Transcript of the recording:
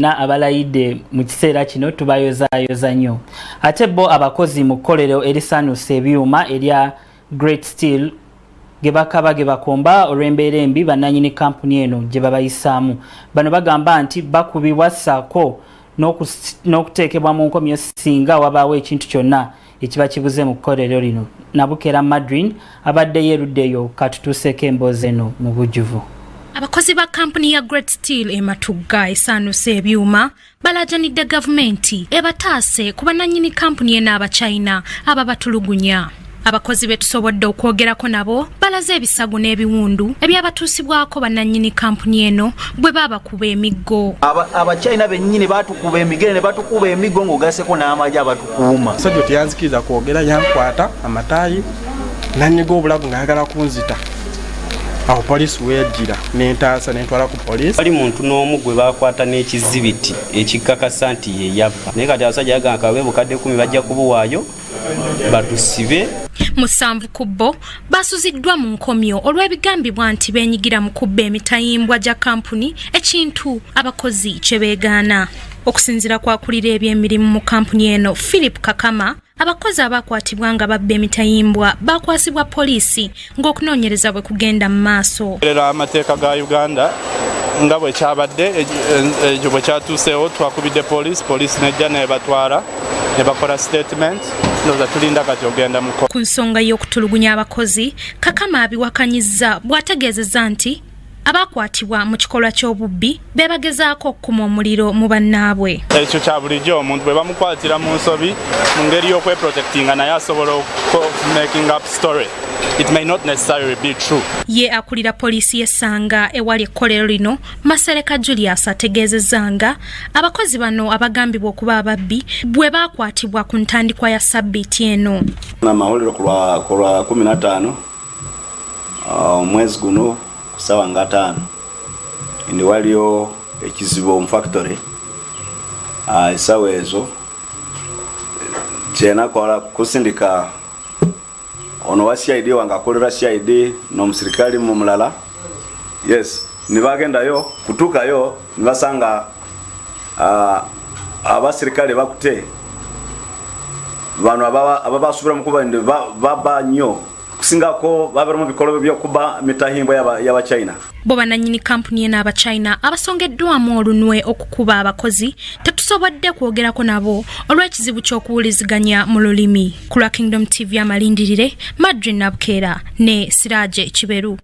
Mwenna abalayidde mu kiseera kino, tubayozaayoza nnyo. Ate bo abakozi mu kkolero erisaanuusa ebyuma erya Great Steel ge bakaba ge bakomba olw'embeera embi bannannyini kampuni eno gye babayisaamu. Bano bagamba nti bakubibwa ssaako n'okuteekebwa mu nkomyo singa wabaawo ekintu kyonna ekiba kibuze mu kkolero lino. Nabukera Madrin abadde yeeruddeyo katutuuseeko emboozi eno mu bujjuvu. Abakozi ba kampuni ya Great Steel e Matugga esaanuusa ebyuma balaajanidde gavumenti ebataase ku bannannyini kampuni eno Abachina ababatulugunya. Abakozi be tusobodde okwogerako nabo balaze ebisago n'ebiwundu ebyabatuusibwako bannannyini kampuni eno bwe baabakuba emiggo. Abachina bennyini batukuba emigere ne batukuba emiggo ng'ogaseko n'amagye abatukuuma. Musajja teyanzikiriza kwogera, yankwata amataayi nanyiga obulago ng'ayagala kunzita. Awo poliisi wejjira nentaasa nentwala ku poliisi. Wali muntu n'omu gwe bakwata n'ekizibiti ekikakasa nti ye yabba, naye kati abasajja bagamba kabe bukadde 10 bajja kubuwaayo batusibe. 7 ku bo basuziddwa mu nkomyo olw'ebigambibwa nti beenyigira mu kubba emitayimbwa gya kampuni, ekintu abakozi kye beegaana. Okusinziira kw'akulira ebyemirimu mu kampuni eno Philip Kakama, abakozi abakwatibwa nga babba emitayimbwa bakwasibwa poliisi ng'okunoonyereza bwe kugenda mu maaso. Era amateeka ga Uganda nga bwe kyabadde ekyo bwe kyatuuseewo, twakubidde poliisi, poliisi nejja nebatwala ne bakola statement. Ndowooza tulinda kati ogenda mu Ku nsonga y'okutulugunya abakozi, Kakama abiwakanyizza bw'ategeezezza nti abakwatibwa mu kikolwa ky'obubbi be bagezaako okukuma omuliro mu bannaabwe. Ekyo kya bulijjo, omuntu bwe bamukwatira mu nsobi mu ngeri y'okweprotectinga naye asobola making up story. It may not necessarily be true. Ye akulira poliisi y'Essanga ewali ekkolero lino, Masereka Julius, ategeezezza nga abakozi bano abagambibwa okuba ababbi bwe baakwatibwa ku ntandikwa ya sabbiiti eno. Amawulire ku lwa 15 omwezi guno ku ssaawa nga 5 ndi waliyo ekizibu mu factory. Essaawa ezo kyenakola kusindika ono wa CID wange akolera CID n'omusirikale mu mulala, yes, nibagendayo kutuukayo nibasanga abasirikale bakute bano ababasubira mu kuba baba nnyo kusingako babera mu bikolwa by'okuba mitahimbwa y'Abachina. Bo bannannyini kampuni eno Abachina abasongeddwamu olunwe okukuba abakozi tetusobodde kwogerako nabo olw'ekizibu ky'okuwuliziganya mu lulimi. Ku lwa Kingdom TV amalindirire, Madrin Nabukera ne Siraje Kiberu.